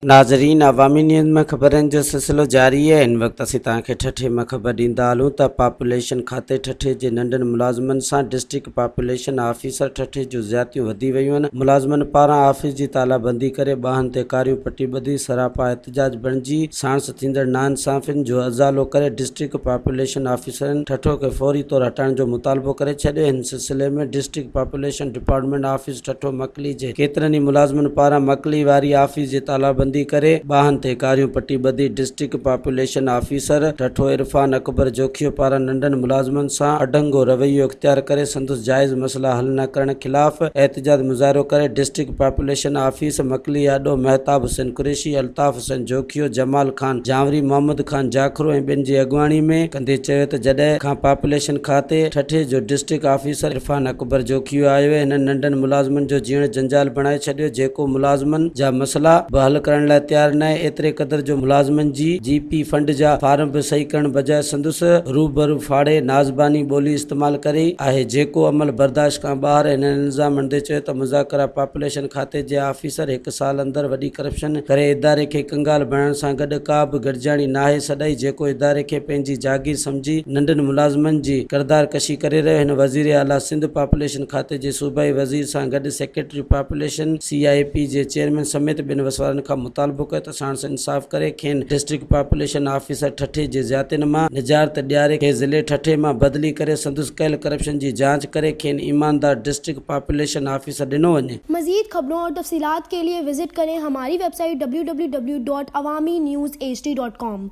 ناظرين عوامي نيوز ۾ خبرن جو سلسلو جاري آهي هن وقت اسين توهان کي ٺٽي مان خبر ڏيندا هلون ته پاپوليشن کاتي ٺٽي جي ننڍن ملازمن سان ڊسٽرڪٽ پاپوليشن آفيسر ٺٽي جون زيادتيون وڌي ويون آهن ملازمن پاران آفيس جي تالا بندي ڪري ٻانهن تي ڪاريون پٽيون ٻڌي سراپا احتجاج بڻجي ساڻس ٿيندڙ ناانصافين جو ازالو ڪري ڊسٽرڪٽ پاپوليشن آفيسرن ٺٽو کي فوري طور هٽائڻ جو مطالبو ڪري ڇڏيو هن سلسلي ۾ district population department office Thatta Makli جي ڪيترن ئي ملازمن پاران مڪلي واري آفيس جي تالابندي ڪري ٻانهن تي ڪاريون پٽي ٻڌي district population officer Thatta Irfan Akbar Jokhio پاران ننڍن ملازمن سان اڍنگو رويو اختيار ڪري سندس جائز مسئلا حل نه ڪرڻ خلاف احتجاج مظاهرو ڪري ڊسٽرڪٽ پاپوليشن آفيس مڪلي آڏو مهتاب حسين قريشي، الطاف حسين جوکيو، جمال خان جانوري، محمد خان جاکرو ۽ ٻين جي اڳواڻي ۾ ڪندي چيو ته جڏهن کان پاپوليشن کاتي ٺٽي جو ڊسٽرڪٽ آفيسر عرفان اڪبر جوکيو آيو آهي هنن ننڍن ملازمن جو جيئڻ جنجال بڻائي ڇڏيو جيڪو ملازمن جا مسئلا به حل ڪرڻ لاء تيار ناهي ايتري قدر جو ملازمن جي جي پي فنڊ جا فارم به صحيح ڪرڻ بجاء سندس روبرو ڦاڙي نازباني ٻولي استعمال ڪري آهي جيڪو عمل برداشت کان ٻاهر هنن الزام هڻندي چيو ته مذاڪره پاپوليشن کاتي جي آفيسر هڪ سال اندر وڏي ڪرپشن ڪري اداري کي ڪنگال بڻائڻ سان گڏ ڪا به گڏجاڻي ناهي سڏائي جيڪو اداري کي پنهنجي جاگير سمجهي ننڍن ملازمن جي ڪردار ڪشي ڪري رهيو هن وزير اعليٰ سنڌ پاپوليشن کاتي جي صوبائي وزير سان گڏ secretary population C I P جي چيئرمين سميت ٻين وسوارن کان مطالبو ڪيو ته ساڻس انصاف ڪري کين ڊسٽرڪٽ پاپوليشن آفيسر ٺٽي جي زيادتين مان نجارت ڏياري کيس ضلعي ٺٽي مان بدلي ڪري سندس ڪيل ڪرپشن جي جاچ ڪري کين ايماندار ڊسٽرڪٽ پاپوليشن آفيسر ڏنو وڃي. مزيد خبرون اور تفصيلات کے لئے وزٽ ڪرين ھماري website W W W dot Awami news H D dot com.